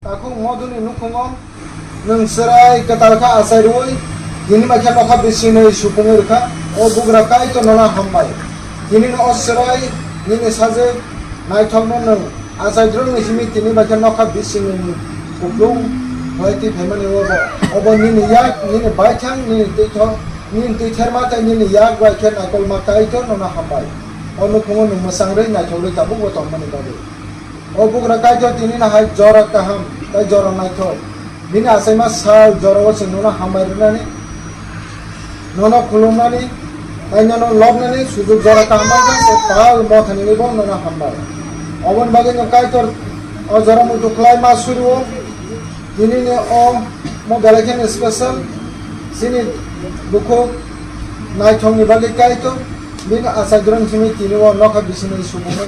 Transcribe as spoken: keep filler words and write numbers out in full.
Takhuk moduni nukhungo nwng chwrai kwtal kha achai rwui, tini bai khe nokha bisingni supungwi rwkha. O bugra Kaitor nono hambai. Tini no o chwrai nini sajwk naithokno nwng achai drwngni simi tini bai khe nokha bisingni kuplung hoiti phaimani obo. Obo nini yak, nini baithang, nini twithok, nini twitherma tei nini yak bai khe naikolma Kaitor nono hambai. O nukhungo nwng mwchang rwi naithok rwi tabukbo tongmani bagwi. O bugra Kaitor tini no hai jora kaham tei jora naithok. Bini achaima sal jorao se nono hambai rwnani, nono khulumnani, tei nono lobnani sujuk jora kaham bai se tal mothani bo nono hambai. Oboni bagwi no Kaitor o jora muitu khlai ma suru o. Tini ni o mo belai kheno special, chini bukhuk naithokni bagwi Kaitor bini achai drwng simi tini o nokha bisingni subung.